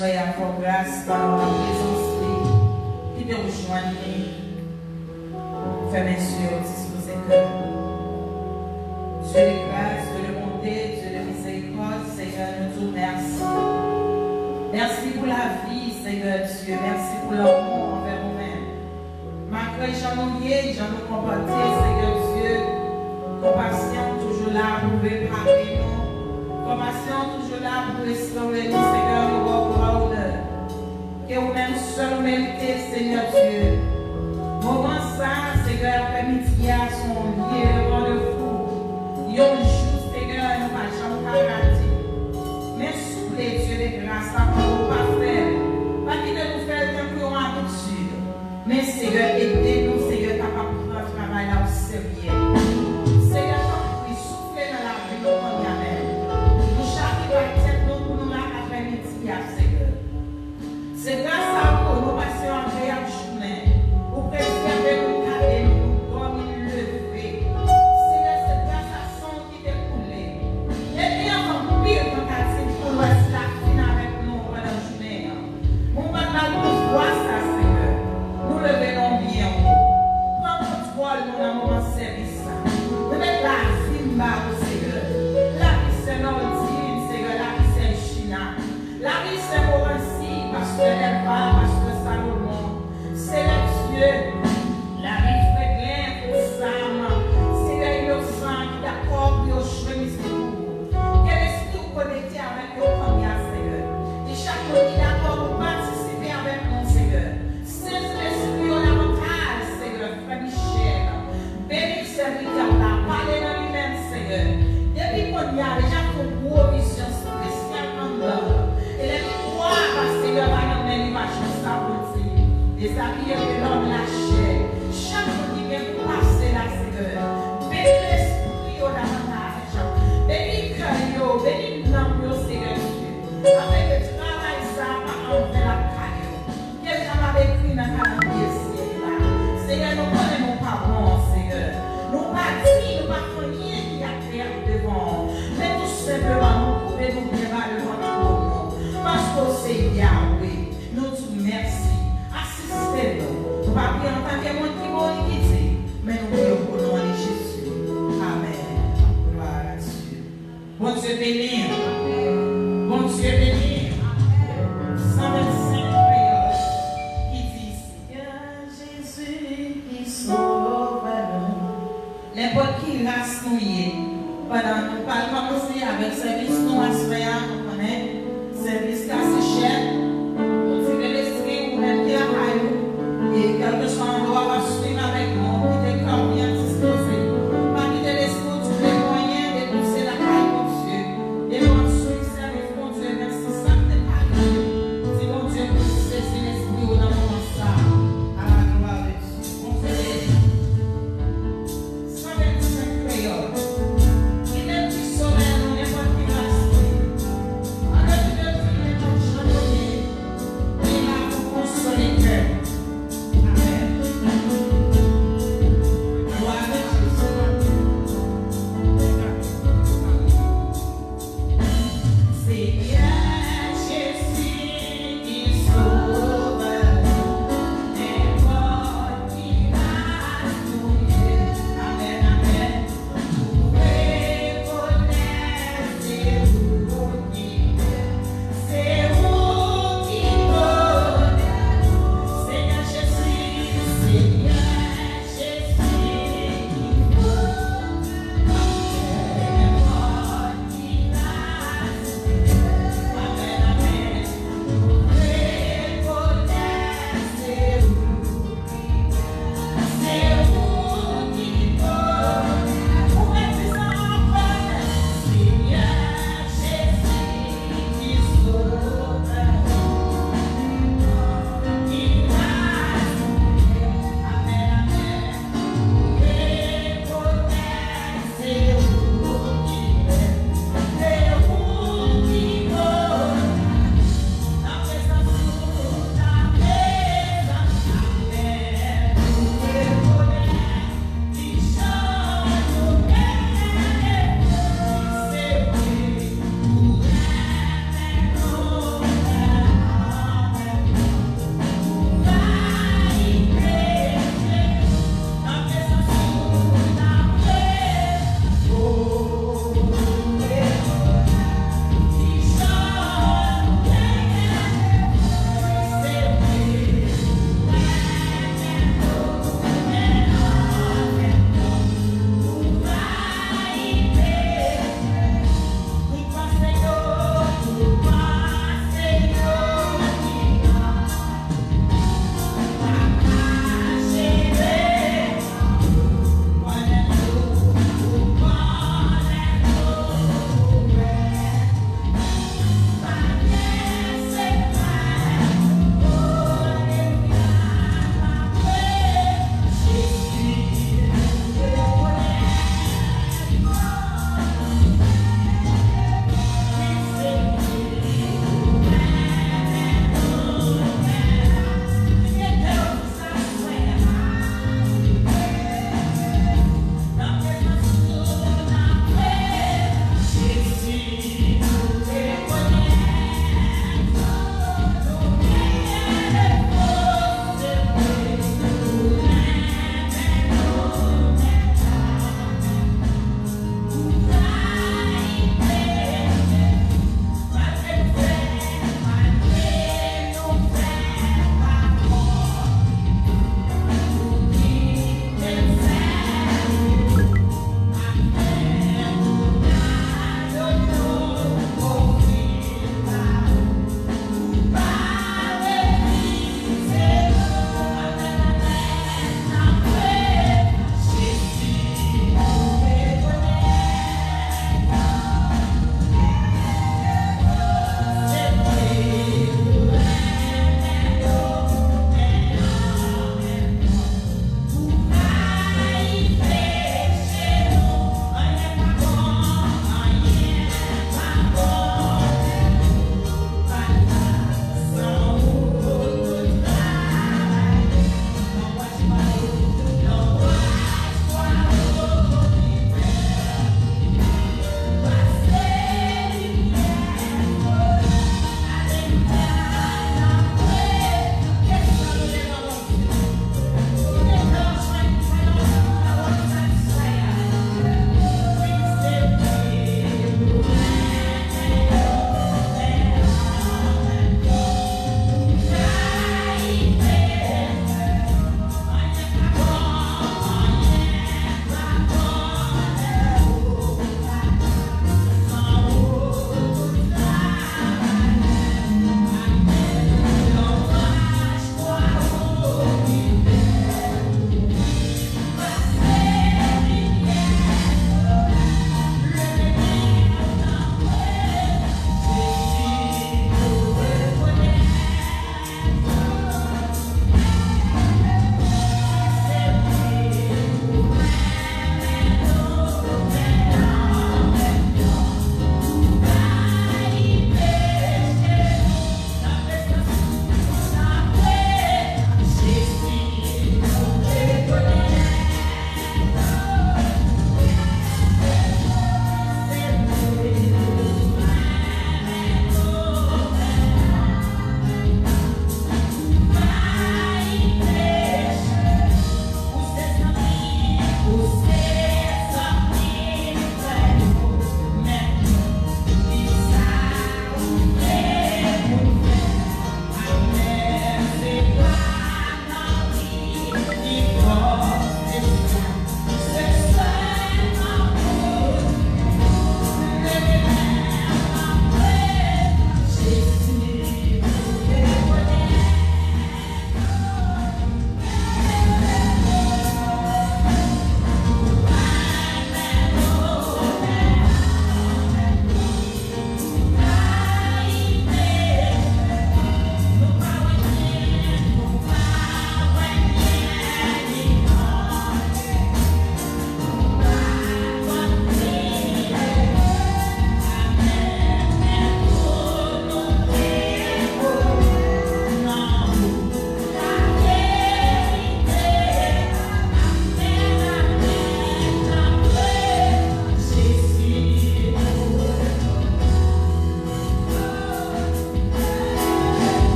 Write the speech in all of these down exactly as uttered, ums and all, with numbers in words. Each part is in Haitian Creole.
Seyè a fè w gras, pa nan prezans li, kite w jwenn li. Fèmen zye w, dispoze kè w. Dye de gras, Dye de bonte, Dye de mizerikòd, Seyè, nou di w mèsi. Mèsi pou lavi, Seyè Dye, mèsi pou lanmou anvè nou menm. Malgre jan nou ye, jan nou konpòte, Seyè Dye, konpasyon w toujou la pou repare nou. Konpasyon w toujou la pou restore nou, Seyè, nou ba w glwa, onè. Ke ou menm sèl ou merite, Seyè Dye. Moman sa a, Seyè, aprèmidi a, se yon lye de randevou. Yon jou, Seyè, nou pa janm ka rate. Men souple, Dye de gras, pa kite nou pa fè l. Pa kite nou fè l tankou yon abitid. Men, Seyè, ede nou, Seyè, kapab pran travay la o serye. Seyè, tanpri, soufle nan lavi nou kounye a menm. Nou chaje bay tèt nou pou nou la aprèmidi a, Seyè. Se gras a ou nou pase yon agreyab jounen. Ou prezève nou, gade nou, nou dòmi, nou leve. Seyè, se gras a san w ki te koule. Depi anvan pil tantativ pou lwès la fin avèk nou pandan jounen an. Pou w pa t ba l pouvwa sa, Seyè. Nou leve nan byen ou. Pran kontwòl nou nan moman sèvis sa. Nou met lavi n ba ou, Seyè. Lavi sè Nordine, Seyè, lavi sè Gina. Lavi sè Morancy, pastè Elva, pastè Salomon, Seyè Dye, lavi frè Glenn, frè Sam, Seyè inosan ki dakò pou yo jwe mizik ou. Ke lespri w konekte avèk yo kounye a, Seyè. E chak moun ki dakò pou patisipe avèk nou, Seyè. Sezi lespri yo davantaj, Seyè, frè Michel. Beni sèvitè w la, pale nan li menm, Seyè. Depi kounye a, deja fè yon pwovizyon espesyal anndan l. E lè li krwa pa, Seyè, pa nan men li, pa jwenn sa pou l di. Dezabiye de lòm lachè. Chak moun ki gen pou pase la, Seyè. Beni lespri yo davantaj. Beni kè yo, beni nanm yo, Seyè Dye. Afin ke travay sa a pa anven lakay yo. Ke l kapab ekri nan kalandriye syèl la. Seyè, nou konnen nou pa bon, Seyè. Nou pa diy, nou pa fè anyen ki agreab devan w. Men tou senpleman, nou koube nou byen ba devan twòn ou. Paske w se Yahweh. Nou di w mèsi. Asiste nou. Nou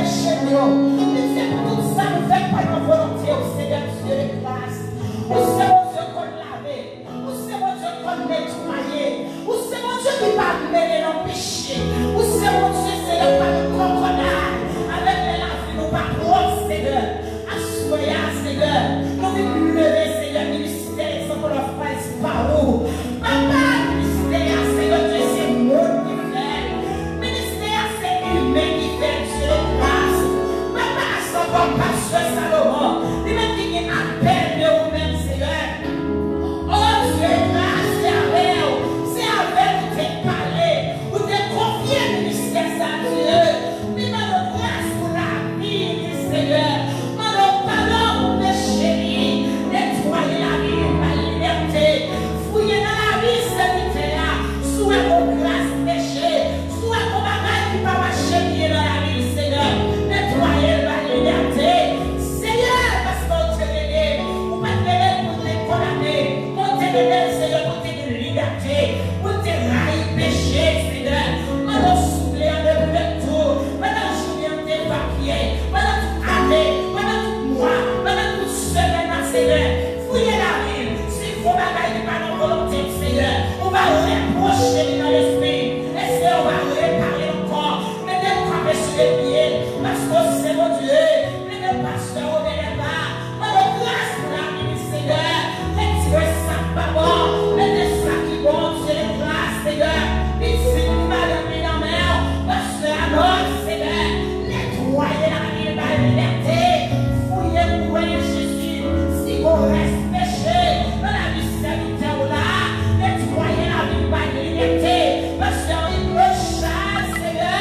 peche nou yo. Li se pou tout sa nou fè pa nan volonte w, Senyè Dye de gras. Ou se Bondye konn lave. Ou se Bondye konn netwaye. Ou se Bondye ki pa mennen nan peche. Ou se Bondye, Senyè, pa nan kòkòday. Avèk lè lavi nou pa pwòp, Senyè. Aswè a, Senyè, nou vin leve, Senyè, ministè Example of Christ pa ou. Papa, ministè a, Senyè Dye, se moun ki fè l. Ministè a, se imen ki fè l, Dye de gras. Papa, sanble pastè Salomon, li menm ki gen apèl de ou menm, Senyè. O Dye, gras se avè w. Se avè l ou te pale. Ou te konfye ministè sa a, Dye. Li mande w gras pou lavi li, Senyè. Mande w padon pou peche li. Netwaye lavi li, ba l libète. Fouye nan lavi sèvitè a. Si w wè gon gras peche, si w wè gon bagay ki pa mache byen nan lavi l, Senyè, netwaye l, ba l libète. Senyè, paske w te rele, ou pa t rele l pou l te kondane, men w te rele l, Senyè, pou l te gen libète, pou l te rayi peche, Senyè. Mande w souple an depi de tou, pandan jounen an te epapye, pandan tout ane, pandan tout mwa, pandan tout semèn nan, Senyè. Fouye lavi l. Si gon bagay ki pa nan volonte l, Senyè, ou va repwoche li nan lespri l. E Senyè, ou va repare l ankò. Mete l kanpe sou de pye l, paske w se Bondye. Mete pastè Obed Elba, mande gras pou lavi li, Senyè. Retire sa k pa bon, mete sa ki bon, Dye de gras, Senyè. Pitit li, madanm li nan men w, pastè Arnold, Senyè. Netwaye lavi l, ba l libète. Fouye pou wè, Jezi, si gon rès peche nan lavi sèvitè w la. Netwaye lavi l, ba l libète. Pastè Henri Claude Charles, Senyè,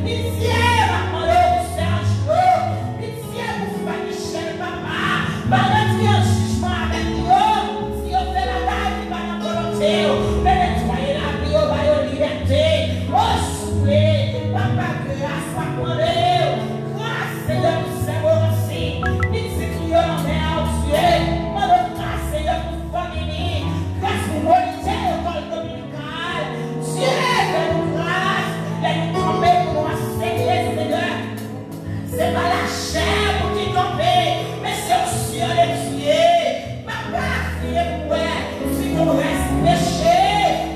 pitye, m ap mande w pou sè Anjlo. Pitye pou frè Michel, papa. Pa retire jijman avèk yo. Si yo fè bagay ki pa nan volonte w, men netwaye lavi yo, ba yo libète. O, souple, papa, gras, m ap mande w. Gras, Senyè, pou sè Morancy. Pitit li yo nan men w, Dye. Mande w gras, Senyè, pou fanmi li. Gras pou monitè lekòl dominikal. Dye, fè nou gras. Lè nou kanpe pou nou anseye, Senyè. Se pa lachè pou ki kanpe, men se onksyon de Dye. Papa, fouye pou wè si gon rès peche.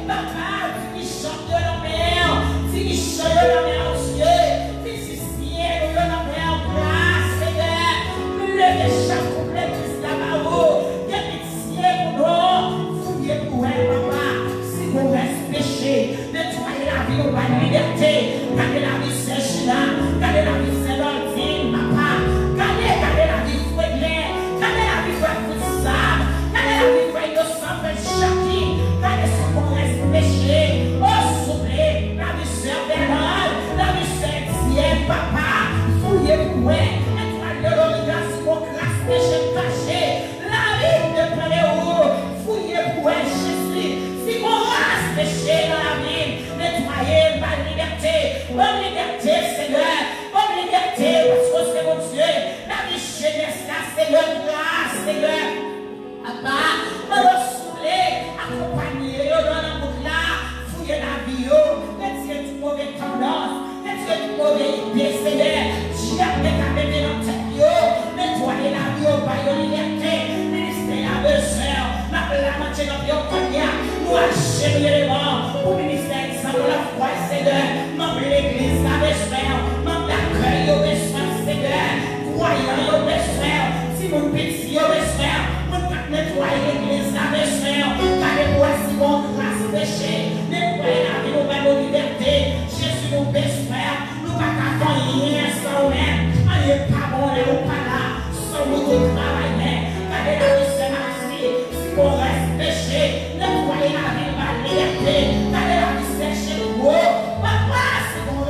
Papa, dirijan yo nan men w, dirijan yo nan men w, Dye. Mizisyen nou yo nan men w, gras, Senyè. Leve chak gwoup legliz la ba ou. Gen pitye pou nou. Fouye pou wè, papa, si gon rès peche. Netwaye lavi nou, ba n libète. Gade lavi sè Gina, gade lavi sè Nordine, papa. Gade, gade lavi Fredlen, gade lavi frè Fritz Sam, gade lavi frè Inosan, frè Jackie. Gade si gon rès peche. O, souple, lavi sè Bernard, lavi sè Etienne, papa. Fouye pou wè. Etwal de Lorida, si gon kras peche kache. Lavi depann de ou. Fouye pou wè, Jezi. Si gon ras peche nan lavi m, netwaye l, ba l libète. Ban m libète, Senyè. Ban m libète, paske w se Bondye. Lavi jenès la, Senyè, gras, Senyè. Papa, mande w souple, akonpanye yo nan wout la. Fouye lavi yo, retire tout move tandans, retire tout move ide, Senyè. Dyab te ka mete nan tèt yo, netwaye lavi yo, ba yo libète. Ministè a bezwen w. N ap lamante nan pye w kounye a. Nou ajenouye devan w pou ministè Egzanp Lafwa, Senyè. Manm legliz la bezwen w. Manm dakèy yo bezwen w, Senyè. Kwayan yo bezwen w. Timoun piti yo bezwen w. Moun k ap netwaye legliz la bezwen w. Gade pou wè si gon kras peche. Netwaye lavi nou, ba nou libète. Jezi, nou bezwen w. Nou pa ka fè anyen san ou menm. Anyen pa bon lè ou pa la. San ou tout travay men. Gade lavi sè Maxi. Si gon rès peche, netwaye lavi l, ba l libète. Gade lavi sè Chetwo. Papa, si gon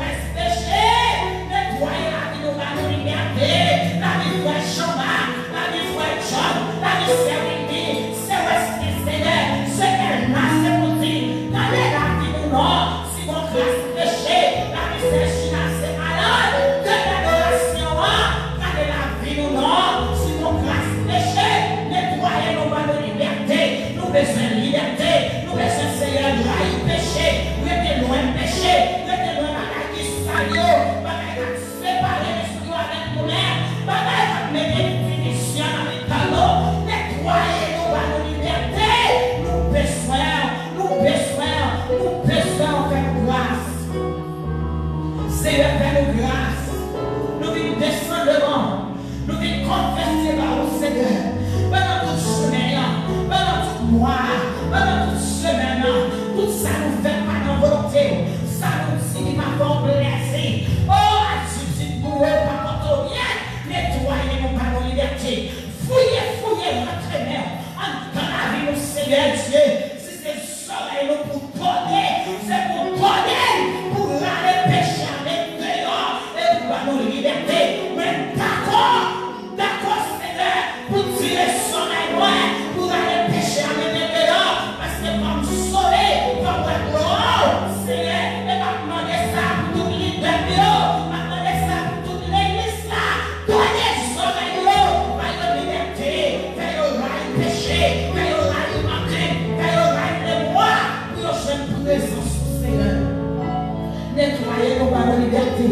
Netwaye nou, ba nou libète.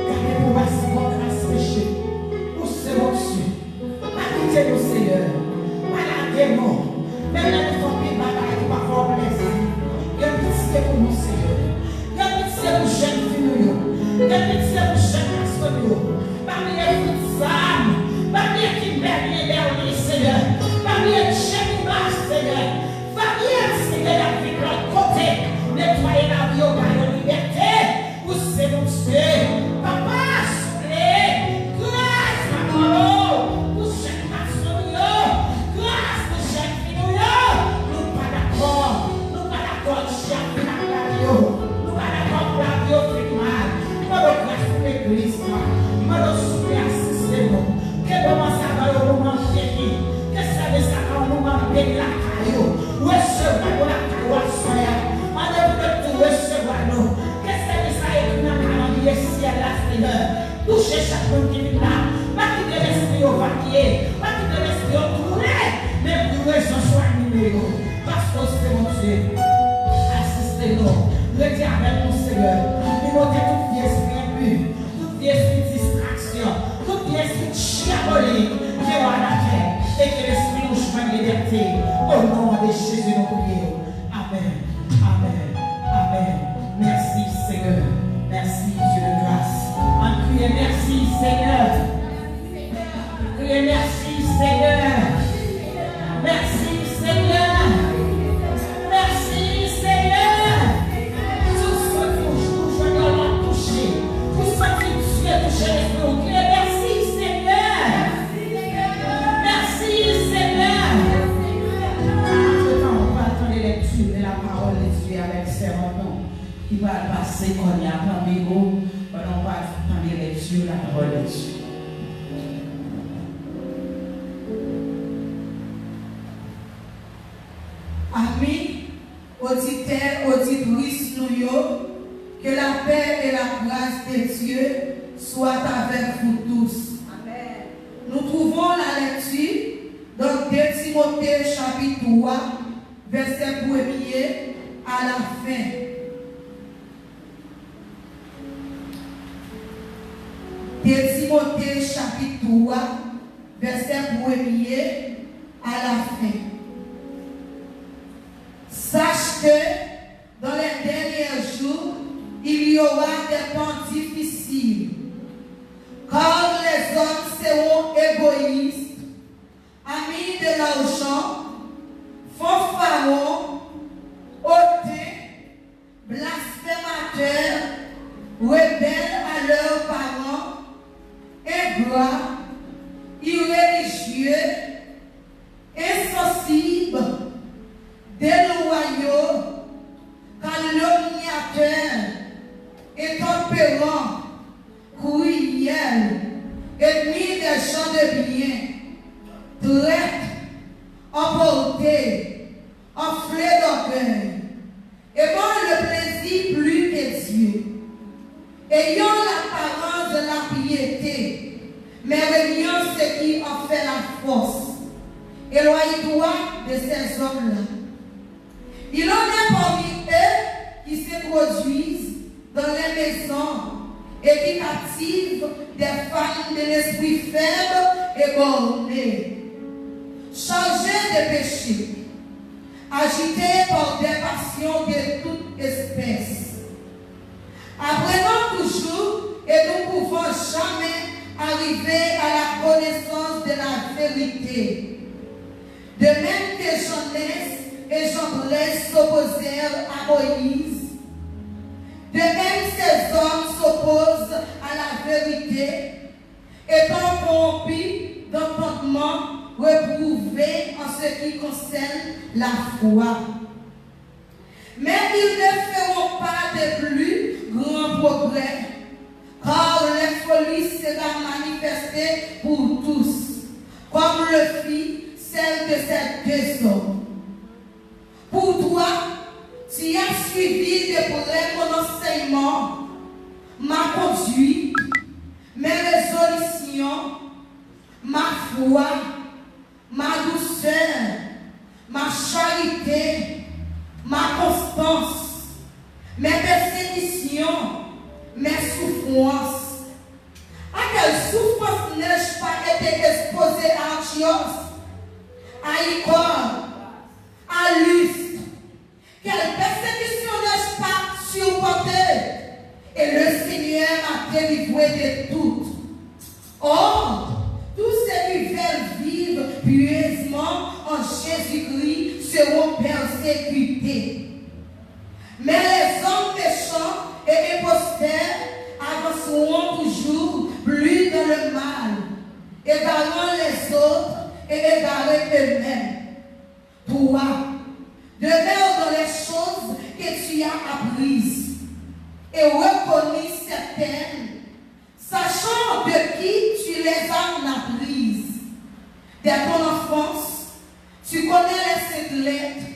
Gade pou w asiwòk ras peche. Ou se Bondye. Pa kite nou, Seyè. Pa lage nou. Menm lè nou fè anpil bagay ki pa fè w plezi. Gen pitye pou nou, Seyè. Gen pitye pou jèn fi nou yo. Gen pitye pou jèn gason nou yo. Pa bliye fout zam. Pa bliye Kimberly e Berly, Seyè. Pa bliye Jenny Marc, Seyè. Fanmi an, Seyè, y ap viv lòt kote. Netwaye lavi yo, ba yo libète. Ou se Bondye. Papa, souple. Gras, papa, o, pou jèn gason nou yo. Gras pou jèn fi nou yo. Nou pa dakò. Nou pa dakò. Chak vin ak lavi yo. Nou pa dakò pou lavi yo fin mal. Mande w gras pou legliz la. Mande w souple asiste nou. Ke moman sa ba yo moman beni. Ke sèvis sa ba yo moman beni lakay yo. Resevwa nou lakay ou aswè a. Mande pou nou tou resevwa nou. Ke sèvis sa ekri nan kalandriye syèl la, Senyè. Touche chak moun ki vin la. Pa kite lespri yo vakye. Pa kite lespri yo tounen. Men pou rezon swa anime yo. Paske w se Bondye. Asiste nou. Rete avèk nou, Senyè. Li note tout vye espri enpi, tout vye espri distraksyon, tout vye espri dyabolik ki yo anake e ke lespri nou jwenn libète. O non de Jezi, nou priye w. Amèn. Amèn. Amèn. Mèsi, Senyè. Mèsi, Dye de gras. Ann kriye, mèsi, Senyè. Kriye, mèsi, Senyè. Mèsi, Senyè. Mèsi, Senyè. Si w santi w jwenn yon lòt touche, ou santi Dye touche lespri w, kriye, mèsi, Senyè. Mèsi, Senyè. Antretan, nou pral tande lèkti de la parole de Dieu avèk sè Anton ki pral pase kounye a pami nou pandan nou pral tande lèkti la parole de Dieu. Ami, oditè, oditris nou yo, que la paix et la grâce de Dieu soient avec vous tous. Amen. Nous trouvons la lecture dans deux Timothée chapitre trois, verset premier à la fin. Deux Timothée chapitre trois, verset premier à la fin. Sache que dans les derniers jours, il y aura des temps difficiles, car les hommes seront égoïstes, amis de l'argent, fanfarons, hautains, blasphémateurs, rebelles à leurs parents, ingrats, irréligieux, insensibles, déloyaux, calomniateurs, intempérants, cruels, ennemis des gens de bien, traîtres, emportés, enflés d'orgueil, aimant le plaisir plus que Dieu, ayant l'apparence de la piété, mais reniant ce qui en fait la force. Éloigne-toi de ces hommes-là. Il en est parmi eux qui s'introduisent dans les maisons et qui captivent des femmes de l'esprit faible et borné, chargées de péchés, agités par des passions de toute espèce. Apprenant toujours et ne pouvant jamais arriver à la connaissance de la vérité. De même que Janès et Jambres s'opposèrent à Moïse, de même ces hommes s'opposent à la vérité, étant corrompus d'entendement, reprouvé en ce qui concerne la foi. Mais ils ne feront pas de plus grands progrès, car leur folie sera manifestée pour tous, comme le fut celle de ces deux hommes. Pour toi, tu as suivi de près mon enseignement, ma conduite, mes résolutions, ma foi, ma douceur, ma charité, ma constance, mes persécutions, souffrances. À quelle souffrance n'ai-je pas été exposé à Antioche, à Icône, à Lystre? Quelle persécution n'ai-je pas supportée? Et le Seigneur m'a délivré de toutes. Or, tous ceux qui veulent vivre pieusement en Jésus-Christ seront persécutés. Mais les hommes méchants et imposteurs avanceront toujours plus dans le mal, égarant les autres et égarés eux-mêmes. Trois, demeure dans les choses que tu as apprises et reconnues certaines, sachant de qui tu les as apprises, dès ton enfance, tu connais les saintes lettres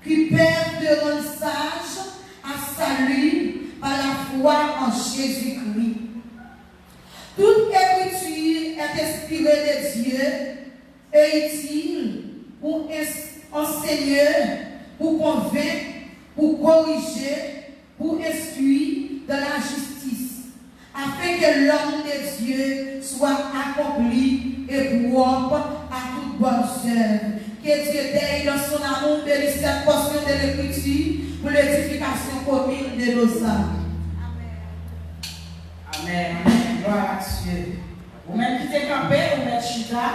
qui peuvent te rendre sage à salut par la foi en Jésus-Christ. Toute écriture est inspirée de Dieu et utile pour ens- enseigner, pour convaincre, pour corriger, pour instruire dans la justice, afin que l'homme de Dieu soit accompli et propre à toute bonne œuvre. Que Dieu daigne dans son amour bénir cette portion de l'écriture pour l'édification commune de nos âmes. Amen. Amen. Gloire à Dieu. Ou menm ki te kanpe, ou mèt chita.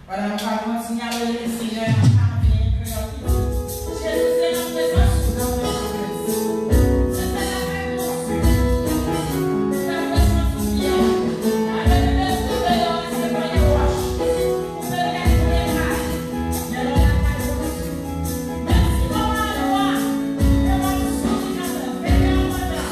Pandan nou pral kontinye adore Lesenyè nan Amen Kreyòl T V. Jezi se nan prezans ou, nan prezans ou. Se sèl lakay nou, Bondye. Se nan prezans ou, Seyè. Alelouya, se deyò, se panye wòch. Ou mete nou lakay, men nou lakay, Bondye. Mèsi, papa, lwa. E ban nou souri nan veye an pandan.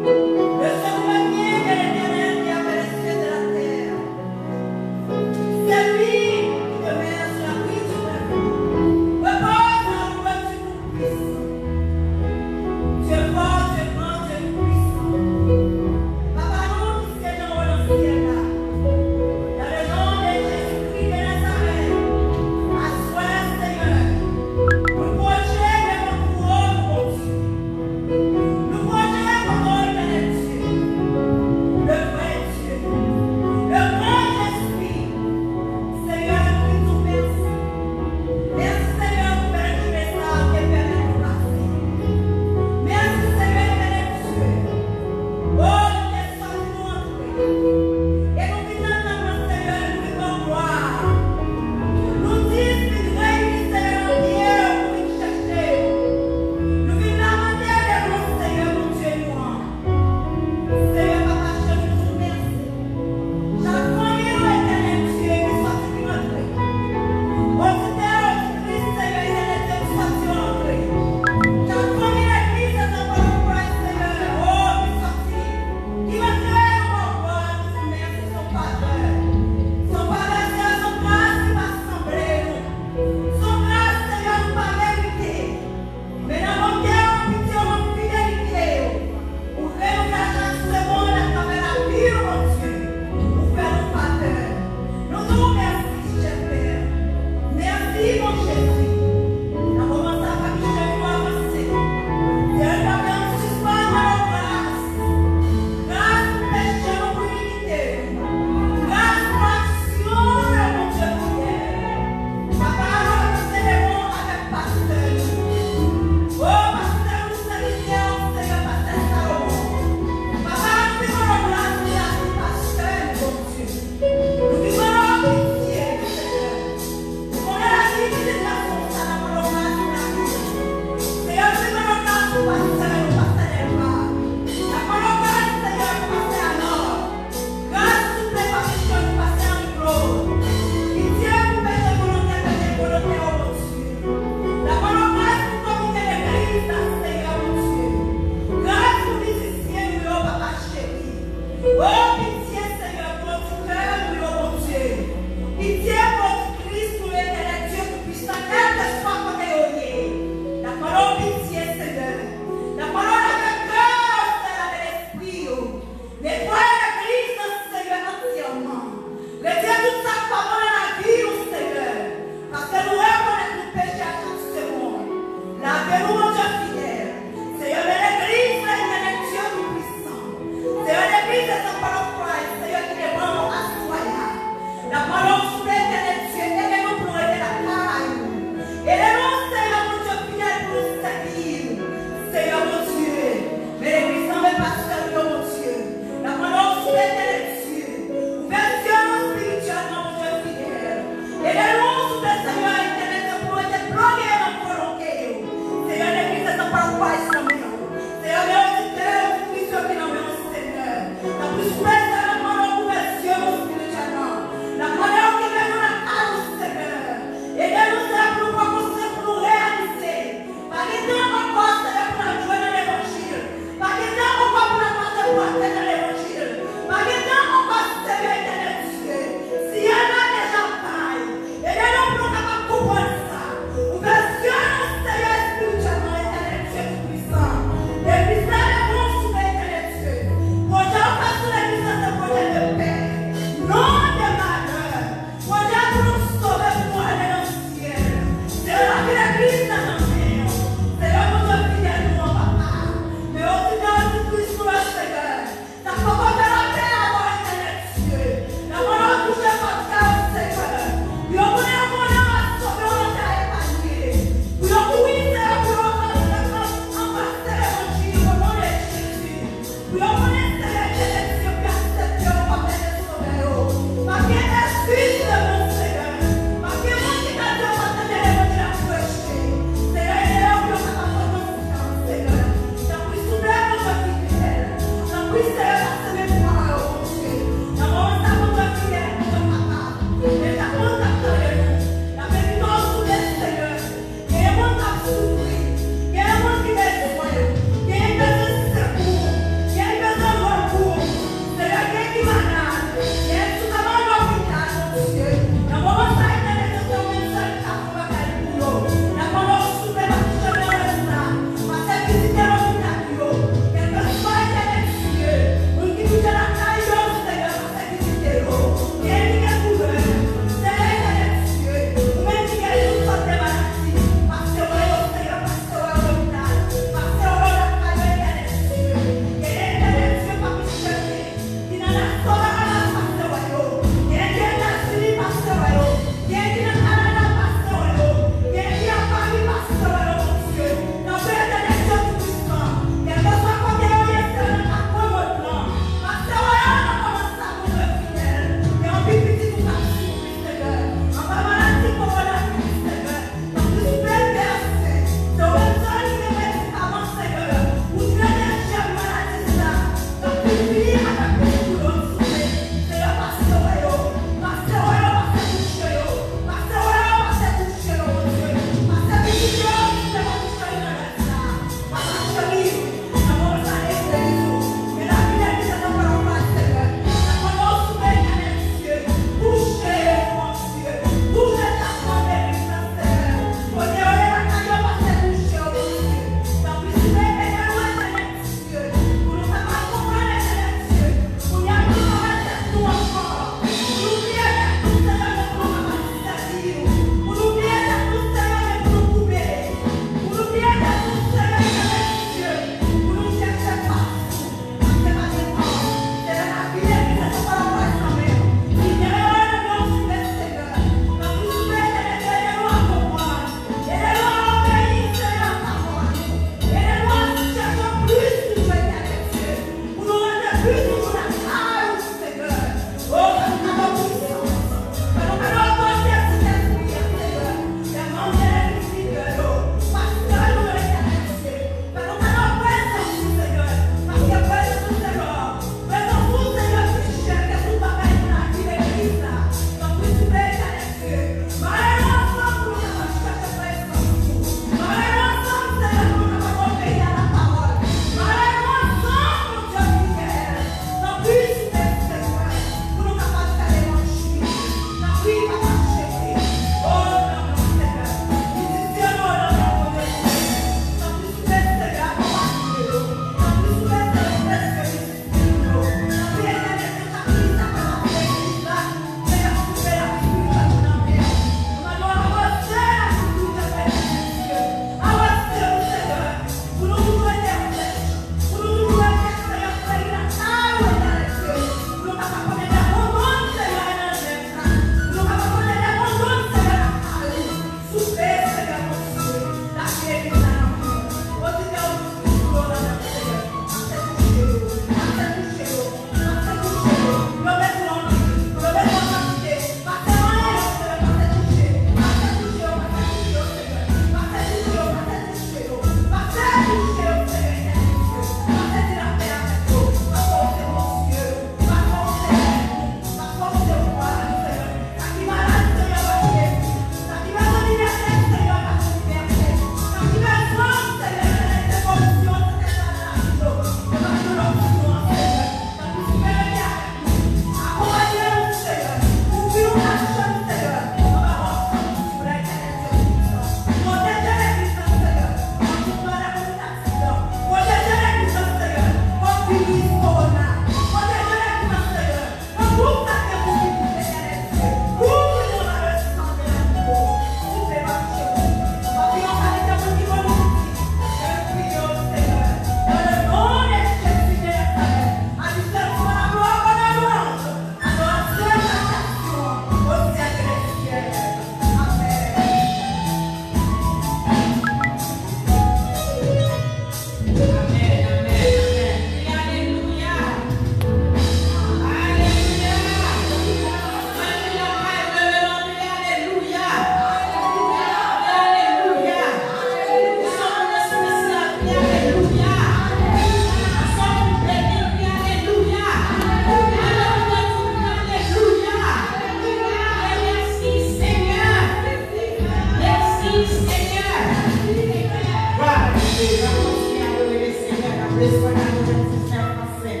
Psaume quatre-vingt-dix-neuf, verset cinq,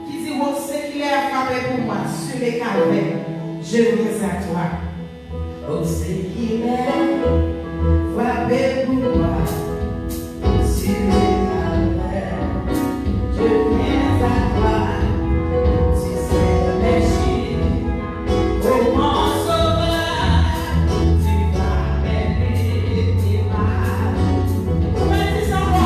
qui dit, Ô Seigneur, frappe pour moi sur le calvaire, je viens à toi. Ô Seigneur, frappe pour moi sur le calvaire, je viens à toi, tu sais mes chutes. Ô mon sauveur, tu vas me libérer. Ou mèt di sa fò.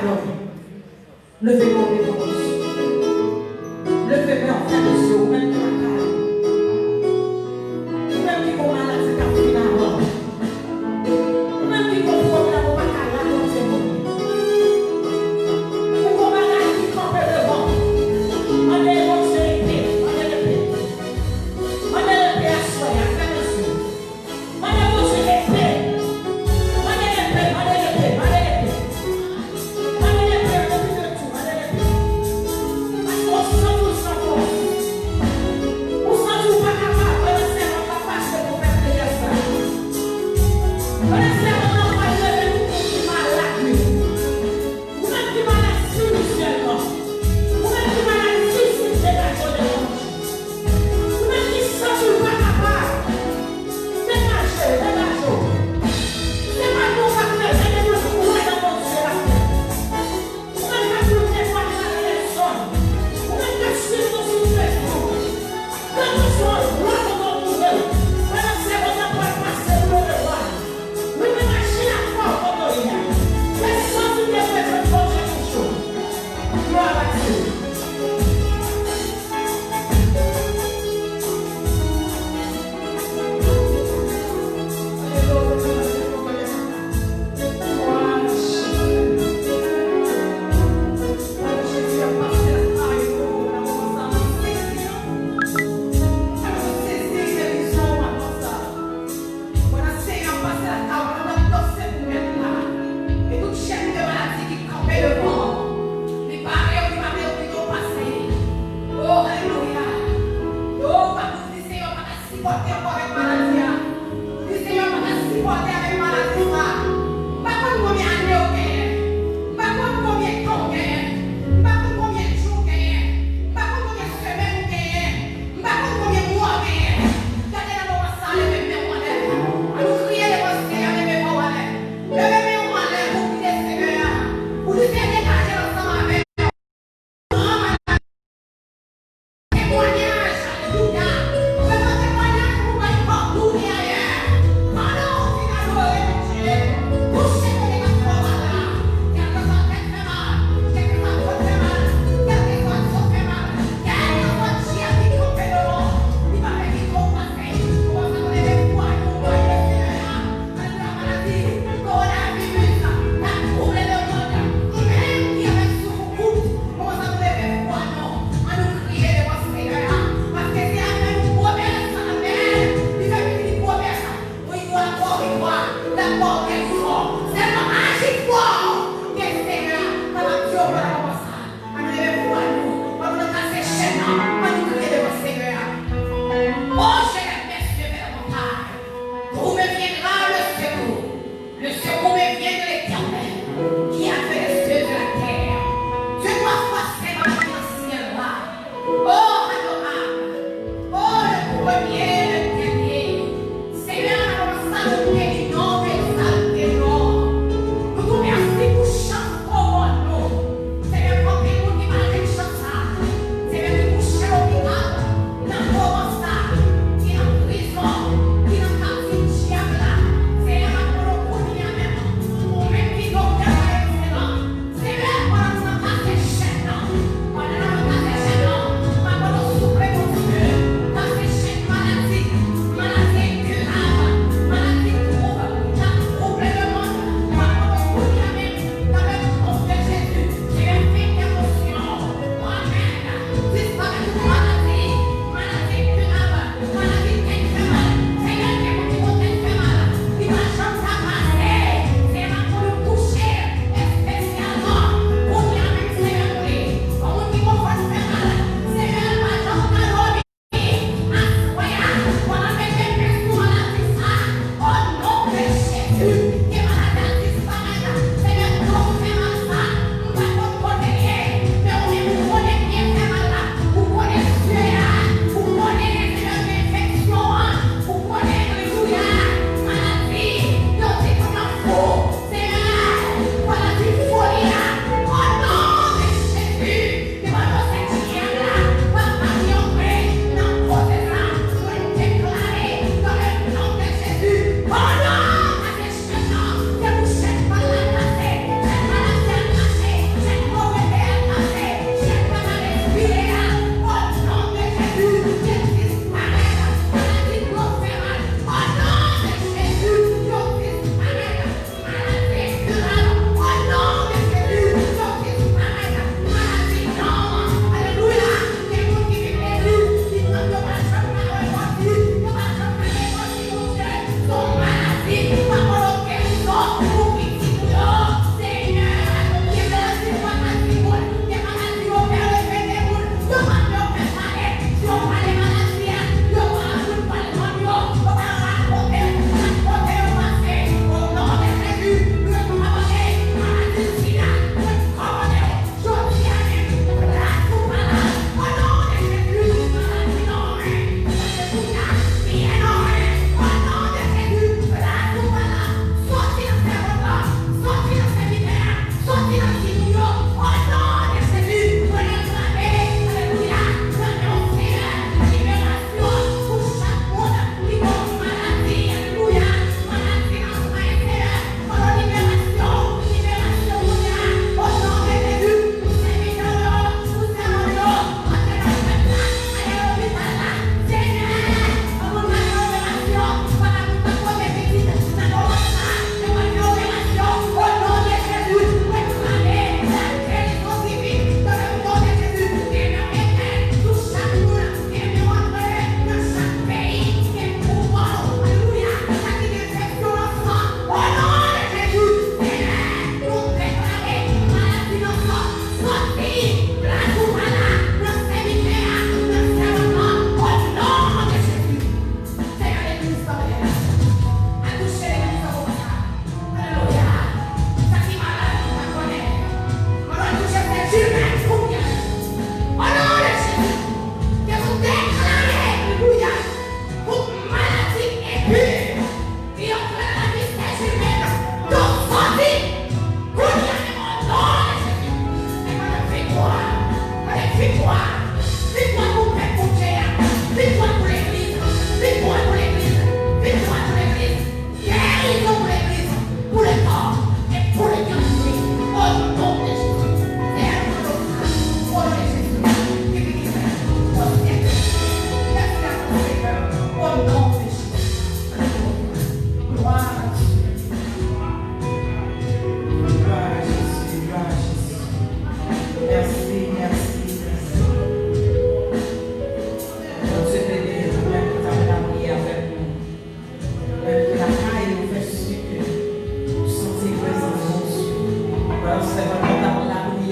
Leve men w devan Bondye. Leve men w, fèmen zye w, ou menm ki lakay ou. Ou menm ki gon maladi k ap vin avan w. Ou menm ki gon pwoblèm ou pa ka rakonte moun. Ou gon bagay ki kanpe devan w. Mande Bondye lepe, mande lepe. Mande lepe aswè a, fèmen zye w. Mande Bondye lepe. Mande lepe, mande lepe, mande lepe. Mande lepe, mande lepe.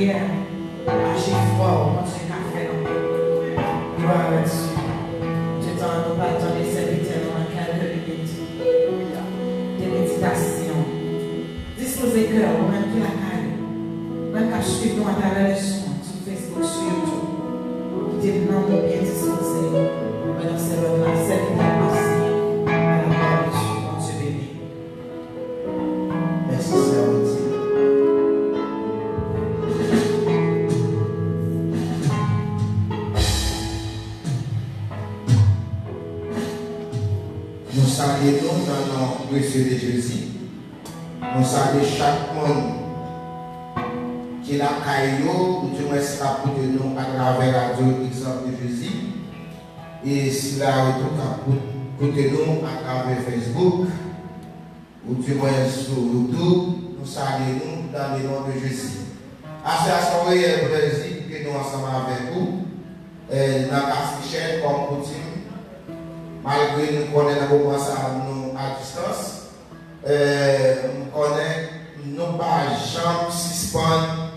Aji fò, Bondye ka fè anpil. Glwa a Dye. Tout tan nou pa tande sèvitè nou nan kèlke minit. De meditasyon. Dispoze kè w, ou menm ki lakay ou, ou menm k ap swiv nou atravè leson an sou Facebook, sou YouTube. Kite nanm ou byen dispoze. Mwen nan sèvant la, sèvitè pase. A la glwa de Dye, Bondye beni. Mèsi, Sè Bondye. Nou salye nou nan non presye de Jezi. Nou salye chak moun ki lakay yo, oudimwens k ap koute nou atravè radyo Egzanp de Jezi. E sila yo tou k ap kout-, koute nou atravè Facebook, oudimwens sou YouTube, nou salye nou nan le non de Jezi. Aswè a, se yon reyèl plèzi pou ke nou ansanm avèk ou, eh, nan Kafou Chèn, kòm koutim, malgre nou konnen nan moman sa a nou a distans. Eh, m konnen nou pa janm sispann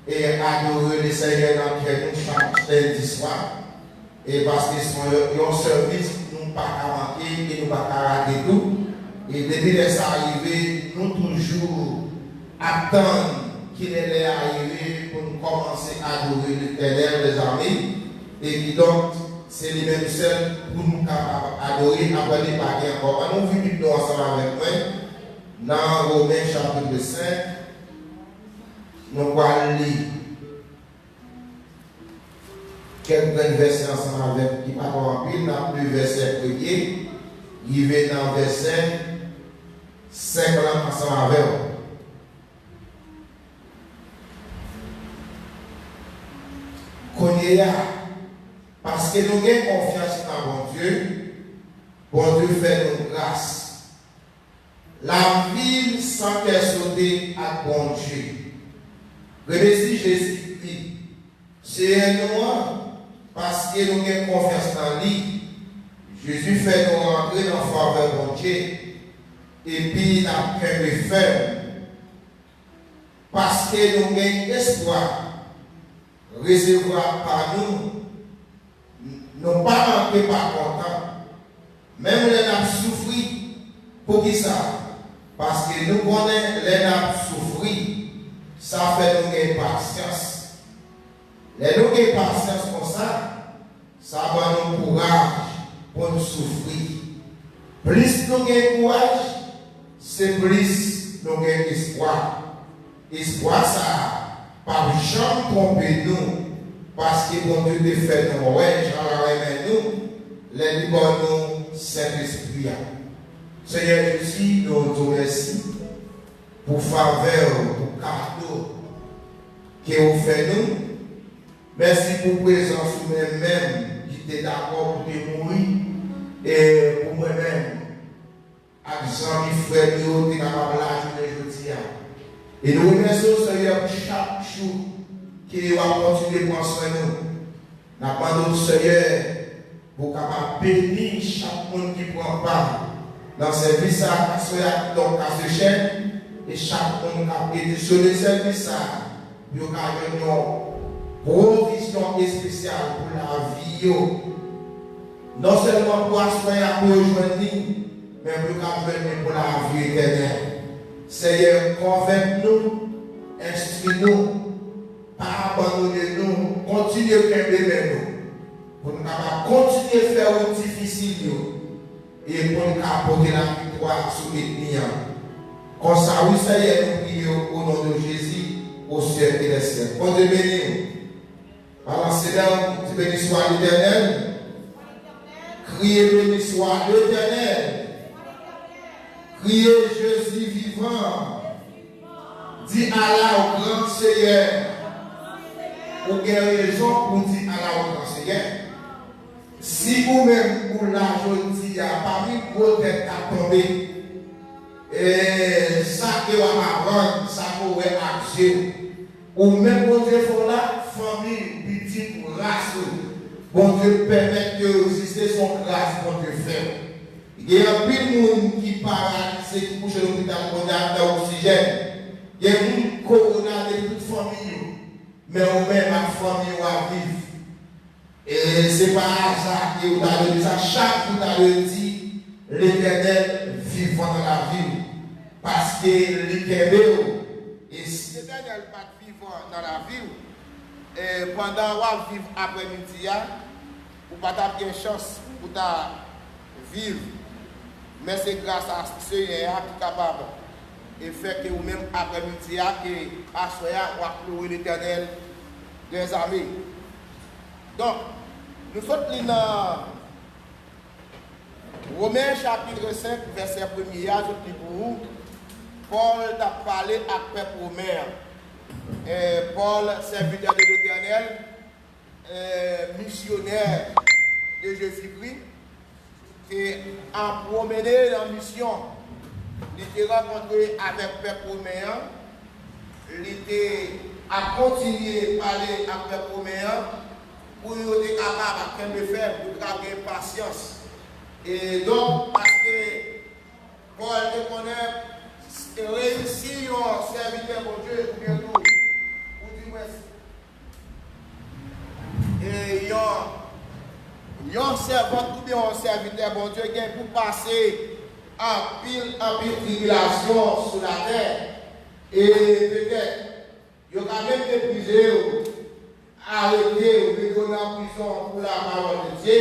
e adore Lesenyè nan kè nou chak lendi swa. E paske se yon, yon sèvis nou pa ka manke e nou pa ka rate tou. E depi lè sa rive, nou toujou ap tann kilè lè a rive pou nou kòmanse adore Letènèl dèzame. E kidonk, se li menm sèl pou nou kapab adore. Apre li pa gen ankò. Ann ouvri Bib nou ansanm avèk mwen nan Women chapit senk. Nou pral li kèk grenn vèsè ansanm avèk, ki pa twò anpil, n ap li vèsè premye rive nan vèsè senk lan ansanm avè w. Kounye a, paske nou gen konfyans nan Bondye, Bondye fè nou gras. L ap viv san kè sote ak Bondye. Remèsye Jezikri, Seyè nou an, paske nou gen konfyans nan li. Jezi fè nou rantre nan favè Bondye, epi n ap kenbe fèm, paske nou gen espwa resevwa pa nou. Nou pa manke pa kontan, menm lè n ap soufri. Poukisa? Paske nou konnen lè n ap soufri, sa fè nou gen pasyans. Lè nou gen pasyans konsa, sa ban nou kouraj pou n soufri. Plis nou gen kouraj, se plis nou gen espwa. Espwa sa a p ap janm twonpe nou, paske Bondye te fè nou wè jan l renmen nou lè li ban nou Sentespri a. Senyè Jezi, nou di w mèsi pou favè w, pou kado ke w fè nou. Mèsi pou prezans ou menm menm ki te dakò pou te mouri, e pou mwen menm ak zanmi, frè nou yo te kapab la jounen jodi a. E nou remèsye w, Senyè, pou chak jou ke w ap kontinye pran swen nou. N ap mande w, Senyè, pou w kapab beni chak moun ki pran pa nan sèvis sa a, aswè a, donk, Kafou Chèn, e chak moun k ap edisyone sèvis sa a, pou yo ka jwenn yon pwovizyon espesyal pou lavi yo. Non sèlman pou aswè a pou yo jwenn li, men pou yo ka jwenn li pou lavi etènèl. Senyè, konvenk nou, enstwi nou, pa abandone nou, kontinye kenbe men nou, pou nou kapab kontinye fè wout difisil yo, e pou n ka pote laviktwa sou ènmi an. Konsa, wi, Senyè, nou priye w, o non de Jezi, o syèk e dè syèk. Bondye beni w. Balanse men w, di, Beni swa Letènèl. Kriye, Beni swa Letènèl. Kriye, Jezi vivan. Di, Ala w gran, Senyè. Ou gen rezon pou w di, Ala w gran, Senyè. Si ou menm ou la jodi a, pami gwo tèt k ap tonbe, e sa ke w ap aprann, sa ke w wè ak je w, ou menm Bondye fè w la, fanmi w, pitit ou, ras ou, Bondye pèmèt ke yo egziste, se yon gras Bondye fè w. Gen anpil moun ki paralize, ki kouche lopital kounye a, ki nan oksijèn. Gen moun kowona detwi tout fanmi yo. Men ou menm ak fanmi w ap viv. E se pa aza ke ou ta dwe di sa. Chak jou ou ta dwe di, Letènèl vivan nan lavi w. Paske li kenbe w. E si Letènèl pa t vivan nan lavi w, e pandan w ap viv aprèmidi a, ou pa t ap gen chans pou ta viv. Men se gras a Senyè a ki kapab e fè ke ou menm aprèmidi a, ke aswè a, w ap louwe Letènèl dèzame. Donk, nou sot li nan Women chapit senk, vèsè premye a, sot li pou ou. Pòl t ap pale ak pèp women an. E, Pòl, sèvitè de Letènèl, e, misyonè de Jezikri, te ap pwomene nan misyon. Li te rankontre avèk pèp women an. Li te ap kontinye pale ak pèp women an pou yo te kapab kenbe fèm, pou yo te kapab gen pasyans. E donk, paske Pòl te konnen reyisi yon sèvitè Bondye, oubyen tou, ou di mwen, e yon, yon sèvant oubyen yon sèvitè Bondye gen pou pase anpil, anpil tribilasyon sou latè. E petèt, yo ka menm meprize w, arete w, mete w nan prizon pou lapawòl de Dye.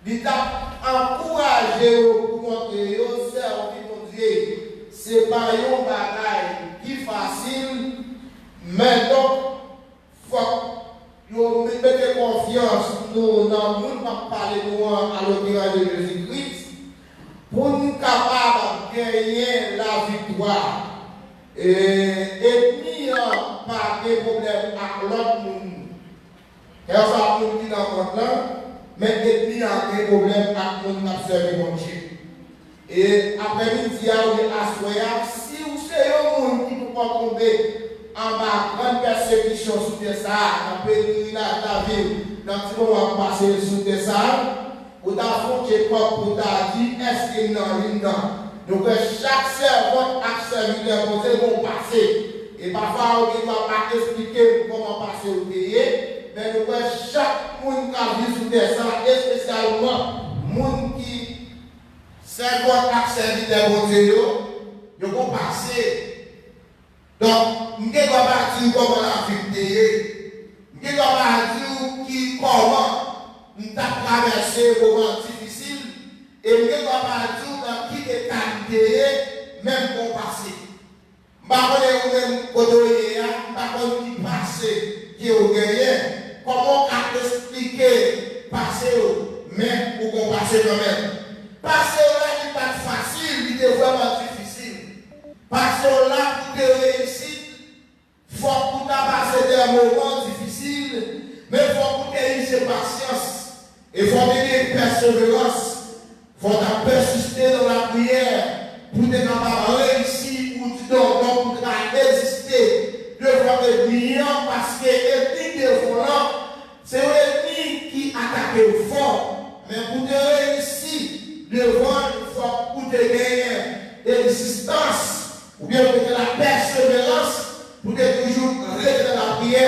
Li t ap ankouraje yo pou montre yo sèvi Bondye se pa yon bagay ki fasil, men donk, fòk yo mete konfyans nou nan moun k ap pale nou an, an lokerans de Jezi Kris, pou n kapab genyen laviktwa. E, ènmi an pa gen pwoblèm ak lòt moun. Kèlkeswa moun ki nan mond lan, men ènmi an gen pwoblèm ak moun k ap sèvi Bondye. E aprèmidi a oubyen aswè a, si w se yon moun ki poko tonbe anba grann pèsekisyon sou tè sa a, nan pelerinaj lavi w, nan ti moman w ap pase sou tè sa a, ou ta fè yon tchekòp pou w ta di, èske m nan liy nan? Nou kwè chak sèvant ak sèvitè Bondye gen yon pase. E pafwa ou gen dwa pa eksplike m kòman pase w te ye, men nou kwè chak moun k ap viv sou tè sa, espesyalman moun ki sèvant ak sèvitè Bondye yo, yo gen yon pase. Donk, m gen dwa pa di w kòman lavi m te ye. M gen dwa pa di w ki kòman m t ap travèse moman difisil. E m gen dwa pa di w nan ki eta m te ye, men m gen yon pase. M pa konnen ou menm kote w ye a, m pa konn ki pase ke w genyen. Kòman w ka eksplike pase w, men ou gen yon pase kanmenm. Pase w la, li pa t fasil, li te vrèman difisil. Pase w la pou te reyisi, fòk ou ta pase de moman difisil, men fòk ou te ize pasyans, e fòk te gen pèseverans, fòk ta pèsiste nan lapriyè, pou te kapab reyisi, ou di donk, donk, pou te ka reziste devan ènmi an, paske ènmi devan w lan, se yon ènmi ki atake w fò, men pou te reyisi devan l, fòk ou te genyen rezistans, oubyen ou te gen lapèseverans, pou te toujou rete nan lapriyè,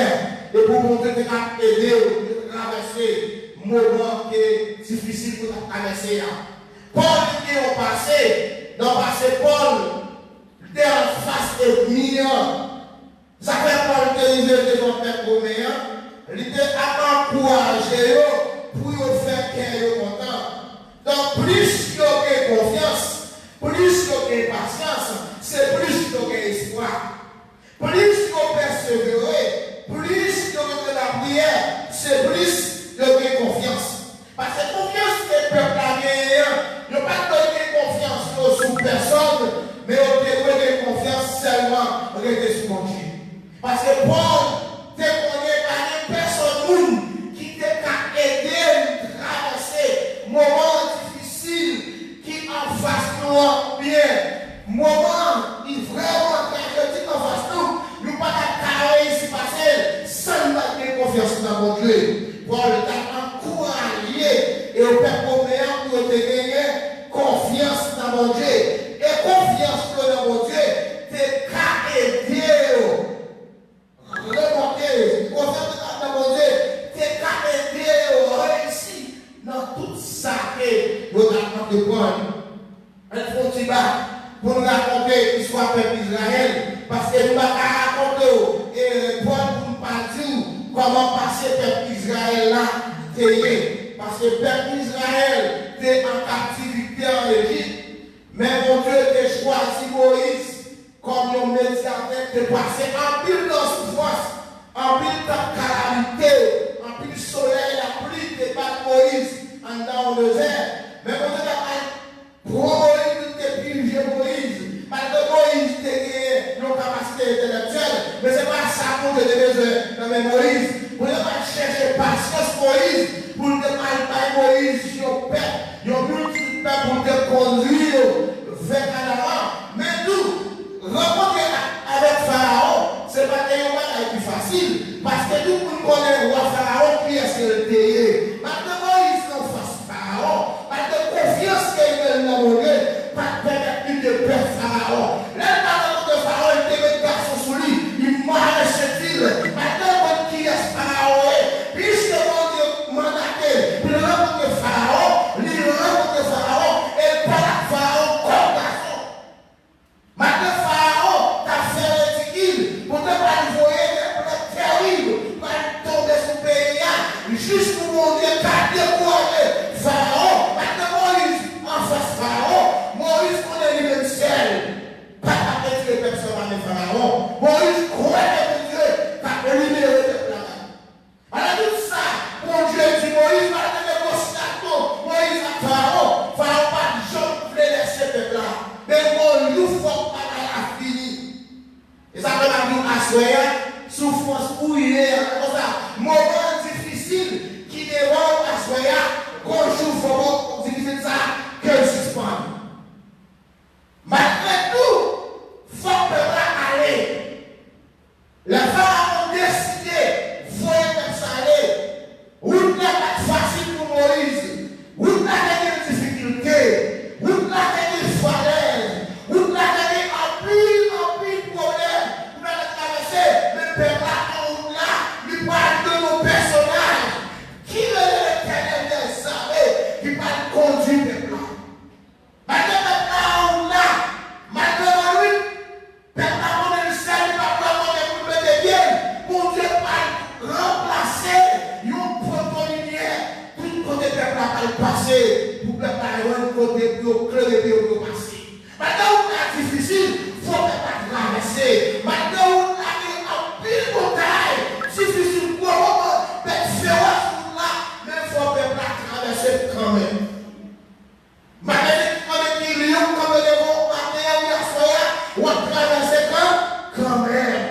e pou Bondye te ka ede w pou te travèse moman ke difisil pou w t ap travèse a. Pòl te gen yon pase, nan pase Pòl, li te anfas ènmi an. Sa fè Pòl te rive devan pèp women an, li te ap ankouraje yo pou yo fè kè yo kontan. Donk, plis yo gen konfyans, plis yo gen pasyans, se plis yo gen espwa. Plis yo pèsevere, plis yo rete nan lapriyè, se plis yo gen konfyans. Paske konfyans ke pèp la genyen an, yo pa t dwe gen konfyans yo sou pèsòn, men yo te dwe gen konfyans sèlman rete sou Bondye. Paske Pòl te konnen pa gen pèsòn moun ki te ka ede l travèse moman difisil ki anfas nou an, oubyen moman ki vrèman trajedi anfas nou, nou pa t ap ka reyisi pase l san n pa t gen konfyans nan Bondye. Pòl t ap ankouraje e pèp women an pou yo te genyen konfyans nan Bondye. E konfyans yo nan Bondye te ka ede yo Kòman pase pèp Izrayèl la te ye? Paske pèp Izrayèl te an kaptivite an Ejip, men Bondye te chwazi Moyiz kòm yon medyatè ki te pase anpil gran soufrans, anpil tan kalamite, anpil solèy, lapli te bat Moyiz anndan yon dezè. Men Bondye t ap al pran Moyiz, li te pirije Moyiz. Malgre Moyiz te genyen yon kapasite entèlektyèl, men se pa sa Bondye te bezwen nan men Moyiz. Bondye t ap chèche pasyans Moyiz pou l te al bay Moyiz yon pèp, yon miltitid pèp pou l te kondui yo vè Kanaran. Men tou, rankontre ak, avèk Farawon, se pa te yon bagay ki fasil, paske tout moun konnen wa Farawon, kiyès ke l te ye. Malgre Moyiz nan fas Farawon, malgre konfyans ke l gen nan Bondye, pa t pèmèt li te pè Farawon. Lè l t al rankontre Farawon, li te met gason sou li, li mare senti l. Malgre l konn kiyès Farawon ye, piske Bondye mandate l pou l rankontre Farawon, li rankontre Farawon, e l pale ak Farawon kòm gason. Malgre Farawon t ap fè ridikil, Bondye pral voye de plè terib pral tonbe sou peyi a, jis pou Bondye ka dekouraje Farawon. Malgre Moyiz anfas Farawon, Moyiz konnen li menm sèl pa t ap retire pèp sa nan men Farawon. Moyiz kwè ke Bondye t ap libere pèp la. Malgre tout sa, Bondye di Moyiz, malgre negosyato Moyiz ak Farawon, Farawon pa t janm vle lèse pèp la. Men gon jou fòk bagay la fini. E sa fè m ap di w aswè a, soufrans ou ye a, se konsa, moman difisil ki devan w aswè a, gon jou fòk difisil sa ke l sispann. Malgre tou, fòk pèp la ale. Lè Farawon deside voye pèp sa ale, wout la pa t fasil pou Moyiz. Wout la te gen difikilte. Wout la te gen falèz. Wout la te gen anpil, anpil pwoblèm pou l ta travèse. Men pèp la pran wout la, li pral jwenn yon pèsonaj ki rele Letènèl dèzame, ki pral kondui pèp la. Malgre pèp la an wout la, malgre lannwit, pèp la konnen l sèl, li pa pral konnen pou l mete pye l. Bondye pral ranplase yon poto limyè tout kote pèp la pral pase, pou pèp la jwenn kote pou yo klere pye yo, pou yo pase. Malgre wout la difisil, fò pèp la travèse. Malgre wout la gen anpil montay, difisil, gwo moman, bèt fewòs wout la, men fò pèp la travèse kanmenm. Malgre ki konnen ki lyon k kanpe devan w maten an, wi, aswè a, w ap travèse kan, kanmenm.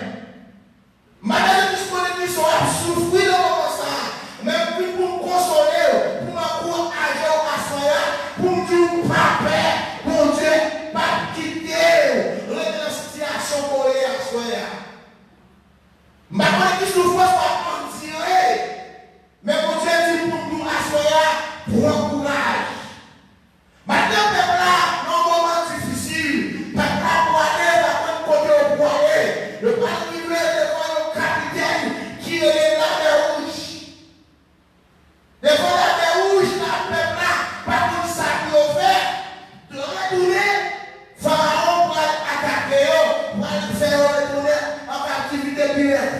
Malgre ki konnen ki sa w ap soufri nan moman sa a, men m vin pou m konsole w, pou m ankouraje w aswè a, pou m di w pa pè, Bondye p ap kite w rete nan sitiyasyon ke w ye aswè a. M pa konnen ki soufrans w ap andire, men Bondye di pou nou aswè a, pran kouraj. Malgre pèp la nan yon moman difisil, pèp la pwale, pa konn kote yo pwale. Yo pral rive devan yon kapitèn ki rele Lamè Wouj. Devan Lamè Wouj la, pèp la pa konn sa pou yo fè. Retounen, Farawon pral atake yo, pral fè yo retounen an kaptivite pi rèd.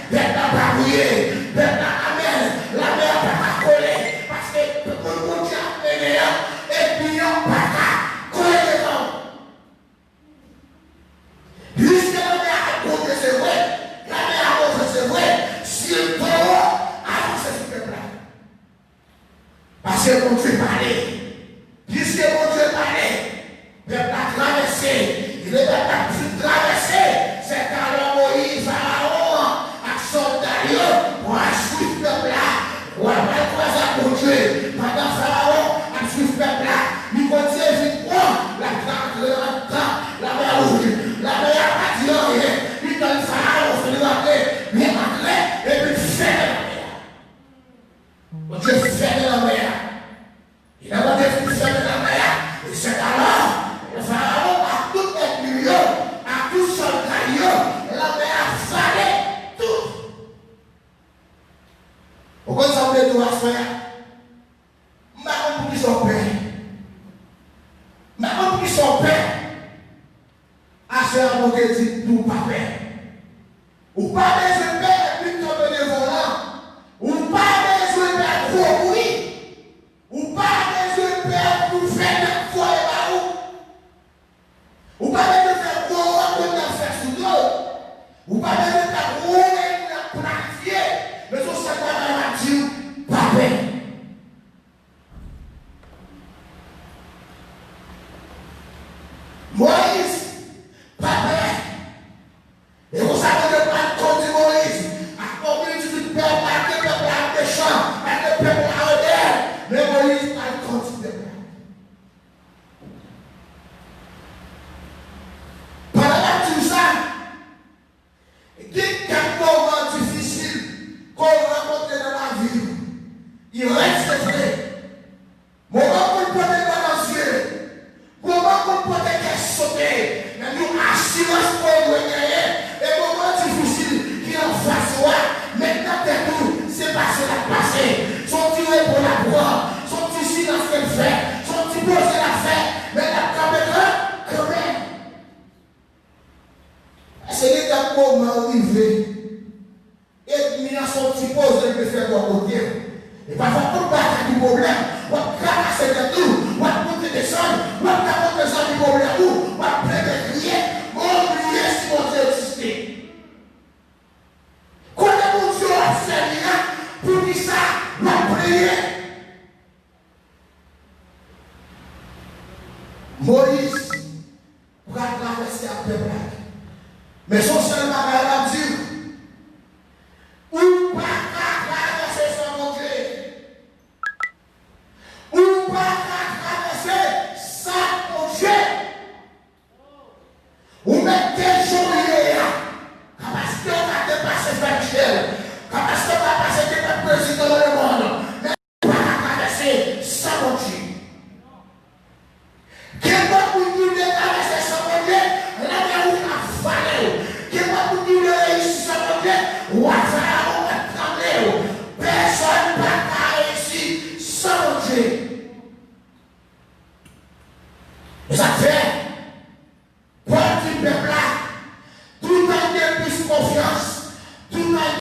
Pèp la pa priye. Pèp la, amèn. Lame a pa ka kole. Paske moun Bondye ap mennen an, enmi an pa ka kole devan. Piske lame a ap Bondye, se vre. Lame a Bondye, se vre. Si l toro, avanse sou pèp la. Paske Bondye pale. Piske Bondye pale, pèp la travèse. E lè pèp la fin travèse, se talè Moyiz, Farawon an ak sòlda l yo pral swiv pèp la. Wa pral kwaze ak Bondye. Pandan Farawon ap swiv pèp la, li konn Seyis vin pran, l ap rantre anndan Lamè Wouj. Lamè a pa di anyen. Li tann Farawon fin rantre, li rantre, epi l fèmen lamè a. Bondye fèmen lanmè a. E lè Bondye fin fèmen lanmè a, e se alò, Farawon ak tout ènmi l yo, ak tout sòlda l yo, lanmè a vale tout. Ou konn sa m vle di w aswè a? M pa konn poukisa w pè. M pa konn poukisa w pè. Aswè a, Bondye di w pa pè. Ou pa bezwen pè ènmi k kanpe devan w lan. Ou pa bezwen pè gwo bri. Ou pa bezwen pè nouvèl y ap voye ba ou. Ou pa bezwen fè gwo rankont y ap fè sou do w. Ou pa bezwen pè gwo reyinyon y ap planifye. Men se yon sèl bagay m ap di w, pa pè. Moyiz, pa pè. E konsa Bondye pral kondi Moyiz ak yon miltitid pèp, malgre pèp la mechan, malgre pèp la rebèl, men Moyiz pral kondi pèp la. Pandan m ap di w sa, gen kèk moman difisil ke w rankontre nan lavi w. Li rèd, se vre. Moman konn pote dlo nan zye. Moman konn pote kè sote. Men yon asirans ke w dwe genyen. E moman difisil ki anfas ou a, met nan tèt ou, se pase l ap pase. Se yon ti repo l ap pran. Se yon ti silans ke l fè. Se yon ti poze l ap fè. Men l ap kanpe kan, kanmenm. Paske gen kèk moman ou rive, enmi an se yon ti poze l te fè bò kote w. E pafwa tout bagay ki pwoblèm, w ap kravase tèt ou, w ap monte desann, w ap rakonte zanmi pwoblèm ou, w ap plede kriye, men w bliye si Bondye egziste. Kote Bondye w ap sèvi a, poukisa w ap plede? Moyiz pral travèse ak pèp la. Men se yon sèl bagay l ap di w. Ou pa ka travèse san Bondye. Ou pa ka travèse san Bondye. Ou mèt te jan w ye a. Kapasite w ka depase Frè Michel. Kapasite w ka pase kenpòt prezidan nan lemonn. Men ou pa ka travèse san Bondye. Kenpòt moun ki vle travèse san Bondye, lanmè wouj la vale w. Kenpòt moun ki vle reyisi san Bondye, wa Farawon ap tranble w. Pèsonn pa ka reyisi san Bondye. E sa k fè,